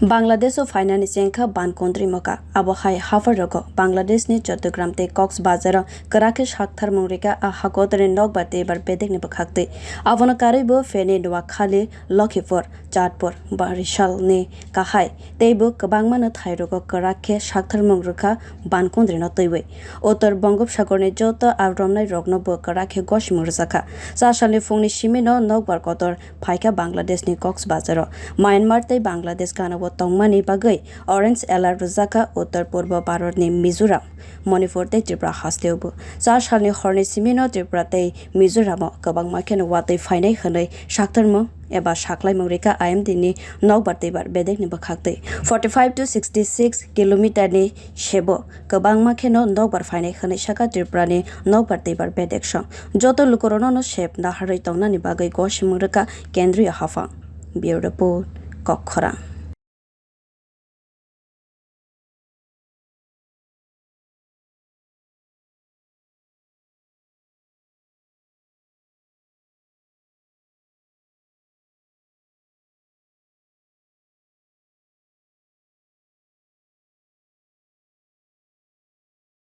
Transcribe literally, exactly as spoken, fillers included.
Bangladesh o phainani chengkha ban kundri moka. Abo hai hapharrogo Bangladesh ni Chattogram tei Cox's Bazar o kwrak khe saktharmung rikha a hakotorni nokbar teibar bedekni bwkhaktwi. Abono karwibo Feni, Noakhali, Lokhipur, Chatpur, Barishal ni kahai teibo kwbangmano thairogo kwrak khe saktharmung rwkha ban kundrino twiwi. Uttor Bongopsagorni joto ap romnai rokno bo kwrak khe gosimung rwjakha. Cha salni phungni simino nokbar kotor phaikha Bangladeshni Cox's Bazar o. Myanmar tei Bangladesh gana o tongmani bagwi orange alert rwjakha Uttor Purbo Bharatni Mizoram, Manipur tei Tripura hasteobo. Cha salni horni simino Tripura tei Mizoramo kwbangma kheno watwi phainai hwnwi saktharmung eba saklaimung rikha I M D ni nokbar teibar bedekni bwkhaktwi. Forty five to sixty six kilometer ni sebo kwbangma kheno nokbar phainai hwnwi sakha Tripura ni nokbar teibar bedek song. Joto lukurokno no sep naharwi tongnani bagwi gosimung rwkha Kendriya Haphang. Bureau Report, Kokkhorang.